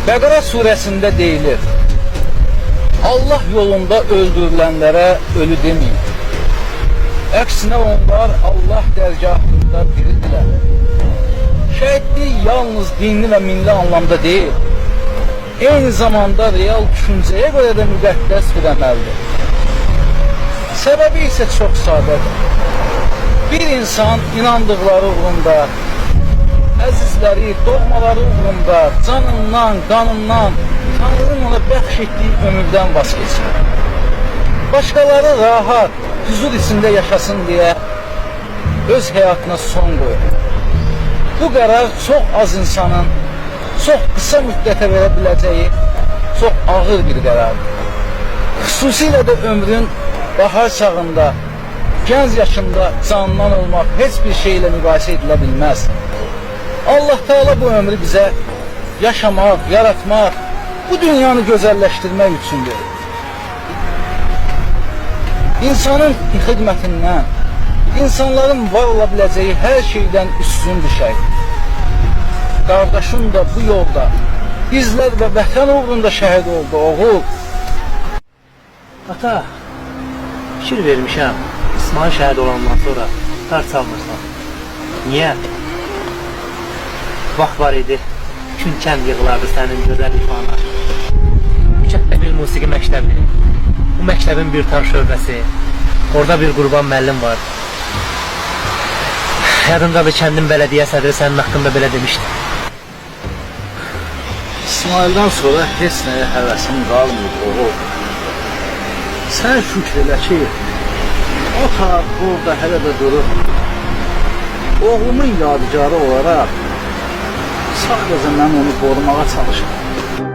Bəqərə surəsində deyilir: Allah yolunda öldürülənlərə ölü deməyin. Əksinə onlar Allah dərgahında diridirlər. Şəhidlik yalnız dini və milli anlamda deyil, eyni zamanda real düşüncəyə görə də müqəddəs bir əməldir. Səbəbi isə çox sadədir. Bir insan inandıqları uğrunda, əzizləri, doğmaları uğrunda, canından, qanından, Tanrının ona bəxş etdiyi ömürdən vaz keçir. Başqaları rahat, huzur içində yaşasın deyə öz həyatına son qoyur. Bu qərar çox az insanın çox qısa müddətə verə biləcəyi çox ağır bir qərardır. Xüsusilə də ömrün bahar çağında, gənc yaşında candan olmaq heç bir şeylə müqayisə edilə bilməz. Allah Teala bu ömrü bizə yaşamaq, yaratmaq, bu dünyanı gözəlləşdirmək üçün verir. İnsanın xidmətindən, insanların var ola biləcəyi hər şeydən üstün bir şeydir. Qardaşım da bu yolda bizlər və vətən uğrunda şəhid oldu, oğul. Ata, fikir vermişəm. İsmail şəhid olandan sonra tar çalmırsan. Niyə? Vaxt var idi. Bütün kənd yığılardı sənin gözəl ifana. Bu kənddə bir musiqi məktəbi. Bu məktəbin bir tar şöbəsi. Orada bir Qurban müəllim var. Yadımdadır, kəndin bələdiyyə sədri sənin haqqında belə demişdi. İsmaildən sonra heç nəyə həvəsim qalmayıb, oğul. Sən şükr elə ki, o tar burada hələ də durur. Oğlumun yadigarı olaraq sadəcə mən onu qorumağa çalışıram.